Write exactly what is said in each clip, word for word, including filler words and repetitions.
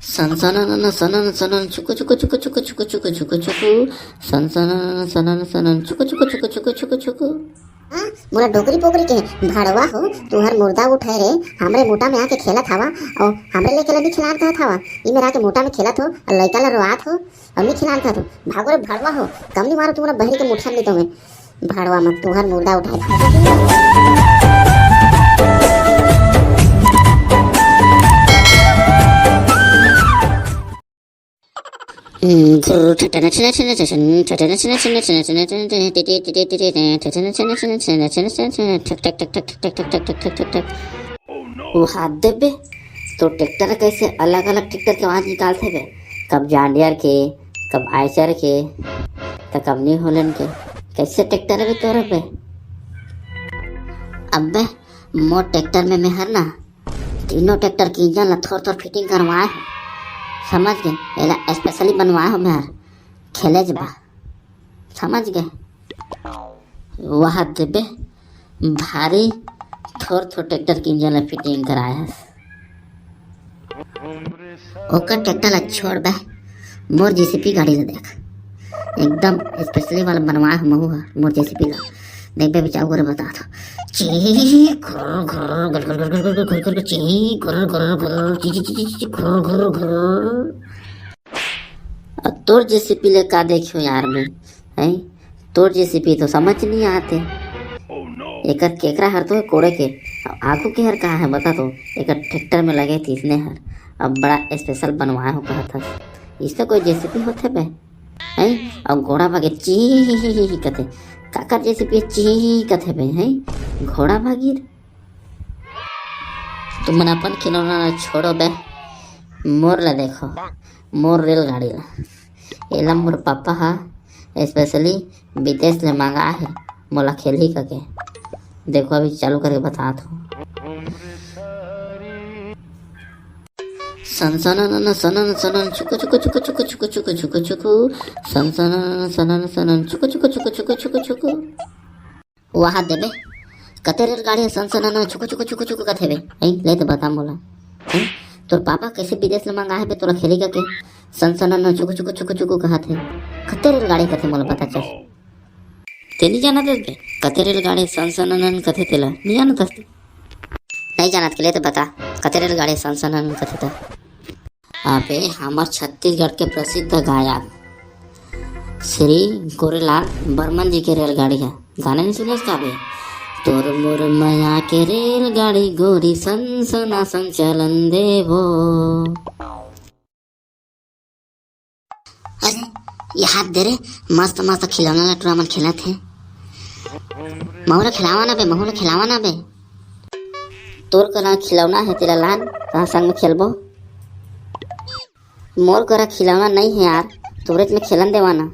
सन सनन सनन सनन, छुकु छुकु छुकु छुकु छुकु छुकु छुकु छुकु। सन सनन सनन सनन, छुकु छुकु छुकु छुकु छुकु छुकु। हाँ, मोला डोकरी पोकरी के भड़वा हो, तुहर मुर्दा उठाए रे, हमरे मोटा में आके खेलत हवा, अउ हमरे लेके ला नी खिलान कहत हवा। ई मेरा के मोटा में खेलत हो, अउ लइका ला रोआत हो, अउ नी खिलान कहत हो। भागो रे भड़वा हो, कम नी मारो तुमरा बहरी के मुठिया में तो मैं। भड़वा मन, तुहर मुर्दा उठाए भागो। वो हाथ दे बे, तो ट्रैक्टर कैसे अलग-अलग ट्रैक्टर के आवाज निकालथे बे? कब जॉन डियर के, कब आइसर के, त कब न्यू हॉलैंड के। कैसे ट्रैक्टर है बे तोर बे? अबे, मोर ट्रैक्टर में मैं हर ना तीनों ट्रैक्टर के इंजन ला थोर थोर फिटिंग करवाए हो, समझ गे? एला स्पेशली बनवाए हो मैं हर, खेले जबा, समझ गे? वहा देबे भारी थोर थोर ट्रैक्टर के इंजन ला फिटिंग कराए हस। ओकर ट्रैक्टर ला छोड़ बे, मोर जेसीपी गाड़ी ला देख, एकदम स्पेशली वाला बनवाए हो महू हा मोर जेसीपी ला। देख बे, बचाओ करे बता था। ची घुर घुर घुर घुर घुर घुर घुर घुर घुर, ची घुर घुर घुर, ची ची ची ची ची, घुर घुर घुर। अब तोर जेसीपी ले का देखियो यार मैं, हैं? तोर जेसीपी तो समझ नहीं आते। एकर केकरा हर तो है कोड़े के, अब आगू के हर कहाँ है बता तो? एकर ट्रैक्टर में लगे थी इसने हर, अब बड़ा स्पेशल बनवाए हो कहा था। इससे कोई जेसीपी होते बे, हैं? अब घोड़ा भागे ची कथे, काकर जेसीपी ची कथे बे, हैं? घोड़ा भागी रे। तुमन अपन खिलौना ला छोड़ो बे, मोर ला देखो, मोर रेलगाड़ी ला। एला मोर पापा हा स्पेशली विदेश ले मंगा हे, मोला खेलही कके। देखो, अभी चालू करके बतात हो। सन सनन सनन सनन, छुकु छुकु छुकु छुकु छुकु छुकु छुकु छुकु। सन सनन सनन सनन, छुकु छुकु छुकु छुकु छुकु छुकु। वहा देबे, कते रेलगाड़ी हे सन सनन छुकु छुकु छुकु छुकु कथे बे? हैं, ले तो बता मोला। हैं? तोर पापा कैसे विदेश ले मंगा हे बे तोला खेली कके? सन सनन छुकु छुकु छुकु छुकु कहत हे। कते रेलगाड़ी कथे मोला बता चल। ते नहीं जानत हस बे? कते रेलगाड़ी सन सनन कथे तेला? नहीं जानत हस ते? नहीं जानत के ले तो बता, कते रेलगाड़ी सन सनन कथे त? अबे, हमर छत्तीसगढ़ के प्रसिद्ध गायक श्री गोरेलाल बर्मन जी के रेलगाड़ी है। गाना नहीं सुने उसका अभी? तोर मोर मया के रेलगाड़ी गोरी सन सना संचलन देवो। अरे, ये हाथ दे रे, मस्त मस्त खिलौना ला टूरा मन खेलत हे। महू ला खिलावा ना बे, महू ला खिलावा ना बे। तोर करा खिलौना हे, तेला लान, तहाँ संग में खेलबो। मोर करा खिलौना नहीं है यार, तोरेच में खेलन देवा ना।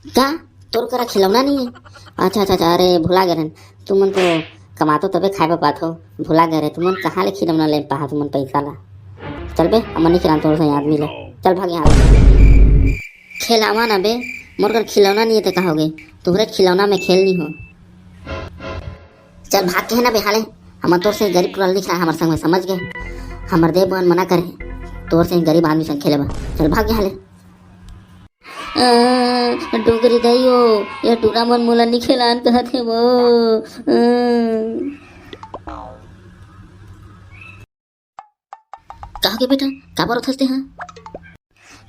का? तोर करा खिलौना नहीं है? अच्छा, अच्छा, अच्छा, अरे, भुला गए रहन। तुमन तो कमातो तबे खाए बर पाथो, भुला गए रहे। तुमन कहाँ ले खिलौना ले पाहा तुमन पैसा ला? चल बे, हमन नहीं खिलान तोर से आदमी ले। चल भाग यहाँ ले। खेलावा ना बे, मोर कर खिलौना नहीं है ते का हो गए? तोहरे खिलौना में खेल नहीं हो। चल भाग के है ना बे हाले, हमन तोर से गरीब टूरा नहीं खिला, हमर संग में समझ गए। हमर देव बहन मना करे, तोर से गरीब आदमी संग खेले बा। चल भाग यहाँ ले। आ, डोकरी दाई हो, ये टूरा मन मोला नहीं खेलान कहत हे वो। आ। का होगे बेटा, काबर रोथस तेहा?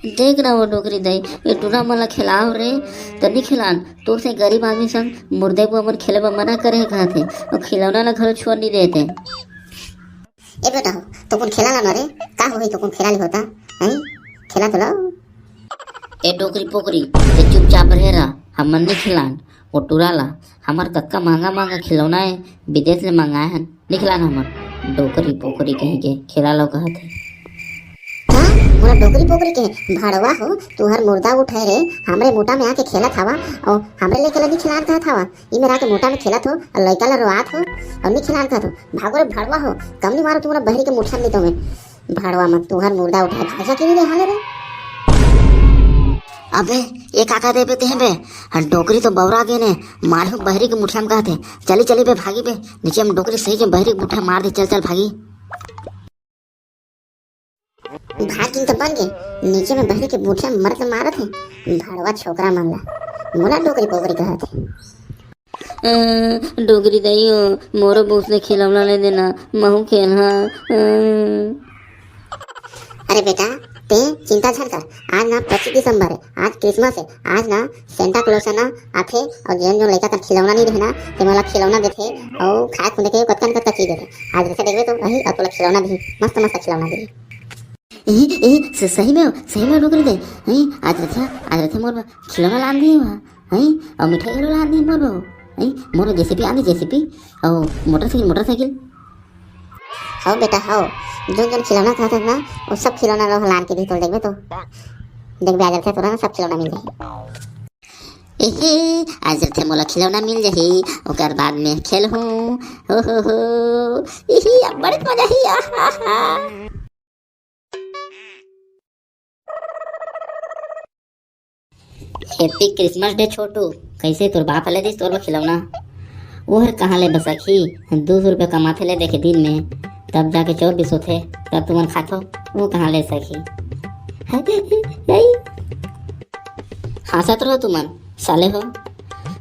देख ना वो डोकरी दाई, ये टूरा मन ला खेलाव रे, त नी खेलान। तोर से गरीब आदमी संग मोर देव बहन खेले बर मना करे हे कहत हे, अउ खिलौना ला घलो छुअन नी देत हे। ए बेटा हो, तो कौन खेला ला ना रे? का होही तो कौन खेला ली होता? हैं? खेला तो लाओ। ए डोकरी पोकरी, ते चुपचाप रहे रहा, हमन नी खिलान। वो टूरा ला, हमर कतका महंगा महंगा खिलौना हे, विदेश ले मंगाए हन, नी खिलान हमन। डोकरी पोकरी कहीं के, खिला लो कहत हे। हाँ, मोला डोकरी पोकरी के भड़वा हो, तुहर मुर्दा उठाए रे, हमरे मोटा में आके खेलत हवा, अउ हमरे लेके ला नी खिलान कहत हवा। ई मेरा के मोटा में खेलत हो, अउ लइका ला रोआत हो, अउ नी खिलान कहत हो। भागो रे भड़वा हो, कम नी मारो तुमरा बहरी के मुठिया में तो मैं। भड़वा मन, तुहर मुर्दा उठाए भाग जा के नहीं रे हाले रे। अबे, ये का कहते बे तेहे बे? हाँ, डोकरी तो बौरा गे ने, मारू बहरी के मुठिया में कहते। चली, चली बे, भागी बे, नीचे में डोकरी सही के बहरी के मुठिया मार दे, चल, चल, भागी। भात गिन तो बन गे, नीचे में बहरी के बूठिया मरत मारत हे, भड़वा छोकरा मन ला, मोला डोकरी पोकरी कहत हे। अ, डोकरी दाई हो, मोरो बहू से खिलौना ले देना, महू खेलहा। अ। अरे बेटा, ते चिंता झन कर, आज ना पच्चीस दिसंबर हे, आज क्रिसमस हे, आज ना सेंटा क्लॉज ना आथे, अउ जेन जोन लइका कर खिलौना नहीं रहे ना, ते मोला खिलौना देथे, अउ खाए खुने के कतका न कतका चीज देथे। आज जैसे देखबे तो वही, अउ तोला खिलौना दिही, मस्त मस्त खिलौना दिही। ए, ए, स-, सही में, सही में डोकरी दाई, हैं, आज रथे, आज रथे मोर बर खिलौना लान दिही हुआ, हैं, अउ मिठाई घलो लान दिही मोर बर, हैं, मोर जेसीपी आन दे, जेसीपी, अउ मोटरसाइकिल, मोटरसाइकिल। हव बेटा, हव, जोन जोन खिलौना कहत हस ना, वो सब खिलौना लो लान के दिही तोला, देखबे तो, देखबे आज रथे तोला ना सब खिलौना मिल जाही। एहे, आज रथे मोला खिलौना मिल जाही, ओकर बाद में खेलहूँ, हो, हो, हो, इही, अब बड़े मजा ही, आहा, हा। Happy Christmas Day छोटू, कैसे तोर बाप ले दिस तोर बर खिलौना? वो हर कहाँ ले बसकही, दो सौ रुपया कमाथे ले देखे दिन में, तब जाके चौबीस होथे, तब तुमन खाथो, वो कहाँ ले सकही? हाँसत रहो तुमन, साले हो।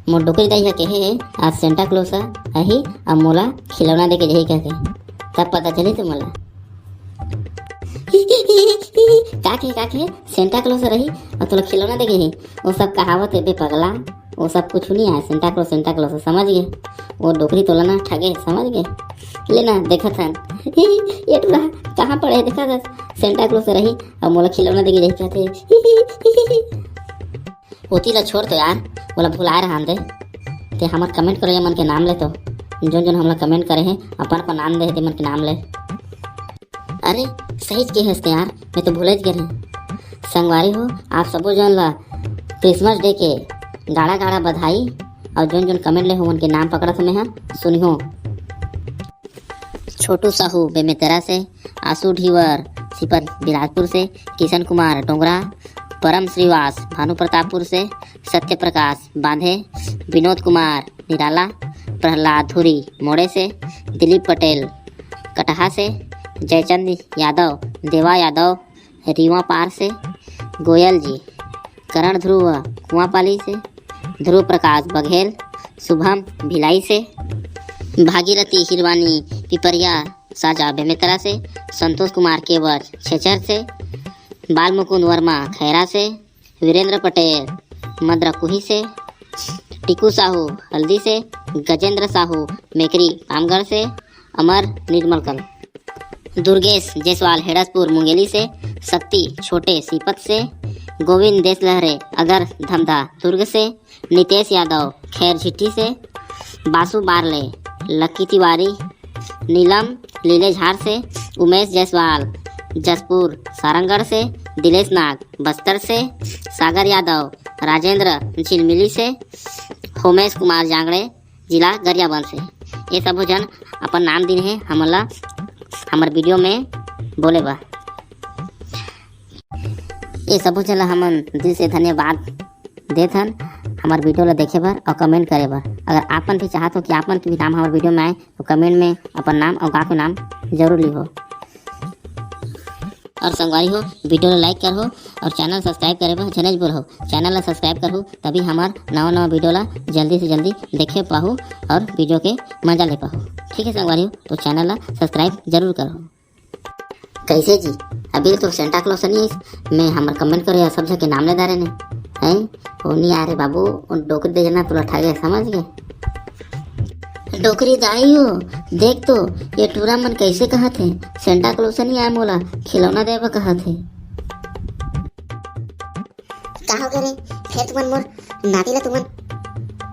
मोर डोकरी दाई ह कहे हे, आज सेंटा क्लॉज ह आही, अब मोला खिलौना देके जाही कहके, तब पता चली तुमन ला। का के, का के? सेंटा क्लॉज रही अउ तोला खिलौना देके ही? वो सब कहावत हे बे पगला, वो सब कुछ नहीं आय। सेंटा क्लॉज, सेंटा क्लॉज, समझ गे? वो डोकरी तोला ना ठगे, समझ गे? ले ना, देखत हन। ये टूरा कहाँ पड़े हे, देखा था? सेंटा क्लॉज रही अउ मोला खिलौना देके जाही कहथे। ओती ला छोड़ तो यार, ओला भुलाए रहन दे। ते हमर comment करे मन के नाम ले तो, जोन जोन हमला comment करे हे, अपन अपन नाम दे हे ते मन के नाम ले। अरे, सही के हस ते यार, मैं तो भुलत गे रहें। संगवारी हो, आप सबो जन ला Christmas Day के गाड़ा गाड़ा बधाई, अउ जोन जोन comment ले हो मन के नाम पकड़त हो मैं हा, सुनिहो। छोटू साहू बेमेतरा से, आशु ढीवर सिपत बिलासपुर से, किशन कुमार डोंगरा, परम श्रीवास भानु प्रतापपुर से, सत्य प्रकाश बांधे, विनोद कुमार निराला, प्रहलाद धुरी मोड़े से, दिलीप पटेल कटहा से, जयचंद यादव, देवा यादव रीवा पार से, गोयल जी करण ध्रुव कुआंपाली से, ध्रुव प्रकाश बघेल शुभम भिलाई से, भागीरथी हिरवानी पिपरिया साजा बेमेतरा से, संतोष कुमार केवर छेचर से, बाल मुकुंद वर्मा खैरा से, वीरेंद्र पटेल मद्राकुही से, टीकू साहू हल्दी से, गजेंद्र साहू मेकरी पामगढ़ से, अमर निर्मलकल, दुर्गेश जायसवाल हेड़सपुर मुंगेली से, शक्ति छोटे सीपत से, गोविंद देशलहरे अगर धमधा दुर्ग से, नितेश यादव खैर झिट्टी से, बासु बारले लक्की तिवारी, नीलम लीलेझार से, उमेश जायसवाल जसपुर सारंगढ़ से, दिलेश नाग बस्तर से, सागर यादव राजेंद्र झिलमिली से, होमेश कुमार जांगड़े जिला गरियाबंद से। ये सबो जन अपन नाम दिन हे हमन ला हमर video में बोले बर। ये सबो जन ला हमन दिल से धन्यवाद देत हन हमर video ला देखे बर अउ comment करे बर। अगर आपन भी चाहत हो कि आपन के भी नाम हमर video में आए, तो comment में अपन नाम अउ गाँव के नाम जरूर लिखो। और संगवारी हो, video ला like करहो और channel subscribe करे बर झनेच बोलहो। Channel ला subscribe करहू, तभी हमार नवा नवा video ला जल्दी से जल्दी देखे पाहू और video के मजा ले पाहू। ठीक है संगवारी हो, तो channel ला subscribe जरूर करहो। कैसे जी, अभी तो सेंटा क्लॉज नहीं आइस, मैं हमर comment करे सब झन के नाम ले डारे ने, हैं? ओ नहीं आ रे बाबू, ओ डोकरी दे जना तोला ठगे, समझ गे? डोकरी दाई हो, देख तो, ये टूरा मन कैसे कहत हे, सेंटा क्लॉज नहीं आए मोला, खिलौना देबा कहत हे। का हो गे रे? फेर तुमन मोर नाती ला तुमन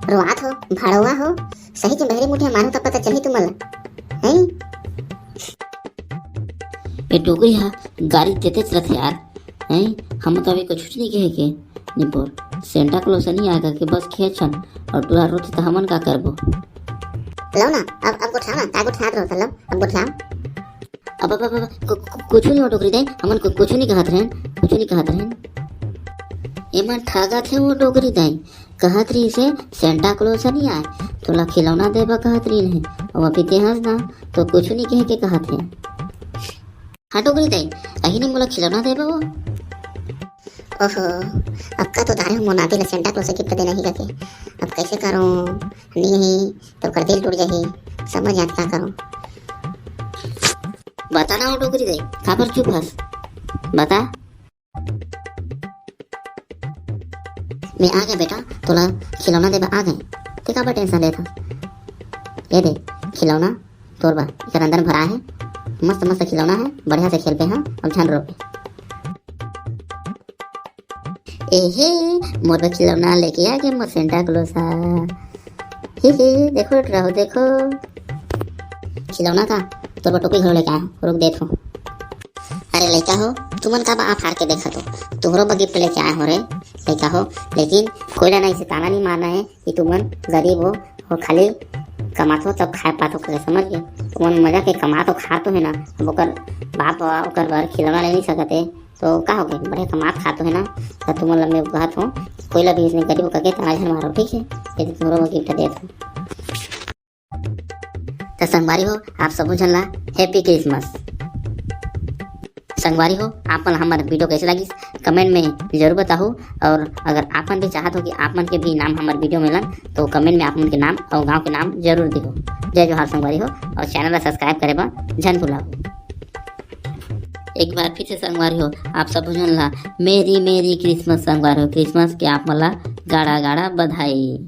रोआत हो, भड़वा हो, सही के बहरी मुठिया मारो त पता चलही तुमन ला, हैं? ए डोकरी हा गारी देतेच रथे यार, हैं? हम तो अभी कुछ नहीं कहे के, नहीं बोल, सेंटा क्लॉज नहीं आए करके बस खेचन, और टूरा रोथे तो हमन का करबो? लो ना, अब, अब गोठियाओ ना, का गोठियात रहो, लो, अब गोठियाओ। अब, अब, अब, अब, कु-, कु-, कुछु नहीं हो डोकरी दाई, हमन कु-, कुछु नहीं कहत रहेन, कुछु नहीं कहत रहेन। एमन ठगत हे वो डोकरी दाई, कहत रहिस हे सेंटा क्लॉज नहीं आए, तोला खिलौना देबा कहत रहिन हे, अउ अभी ते हस ना, तो कुछु नहीं कहे के कहत हे। हाँ टोकरी दाई, अही ने मोला खिलौना देबे वो। ओहो, अब का तो धारे हो मोर नाती ला सेंटा क्लॉज के गिफ्ट देना ही कहिके। अब कैसे करूँ? नहीं, तो कर दिल टूट जाही। समझ आत का करूँ? बता ना वो टोकरी दाई, काबर चुप हस? बता। मैं आ गया बेटा, तोला खिलौना देबे आ गए। ते काबर टेंशन लेत हस? ये दे खिलौना तोर बर, एकर अंदर में भरा है। मस्त मस्त खिलौना है, बढ़िया से खेलबे हाँ, अब झन रोबे। एहे, मोर बर खिलौना लेके आ गए मोर सेंटा क्लॉज हा। ही ही, देखो रहो, देखो। खिलौना का तोर बर टोकरी घलो लेके आए हो, रुक देत हो। अरे लइका हो, तुमन का बा आँख फार के देखत हो? तुहरो बर गिफ्ट लेके आए हो रे लइका हो। लेकिन कोई ला नहीं से ताना नहीं मारना है कि तुमन गरीब हो और खाली कमात हो तब खाए पात हो करके, समझ गए? तुमन मजा के कमात हो, खात हो है ना। अब ओकर बाप बा, ओकर बर खिलौना ले नहीं सकत है, तो का हो गए? बढ़िया कमात खात हो है ना। तो तुमन ला मैं कहत हो, कोई ला भी इसने गरीब करके ताना झन मारो, ठीक है? ये तुमरो बर गिफ्ट देत हो। तो संगवारी हो, आप सबो झन ला Happy Christmas। संगवारी हो, आप मन ला हमर वीडियो कैसे लगिस, कमेंट में जरूर बताहू। और अगर आप मन भी चाहत हो कि आप मन के भी नाम हमर वीडियो में लन, तो कमेंट में आप मन के नाम और गांव के नाम जरूर दिहो। जय जोहार संगवारी हो, और चैनल ला सब्सक्राइब करे बर झन भुलाहू। एक बार फिर से संगवारी हो, आप सबो झन ला मेरी मेरी क्रिसमस संगवारी हो। क्रिसमस के आप मन ला गाड़ा गाड़ा बधाई।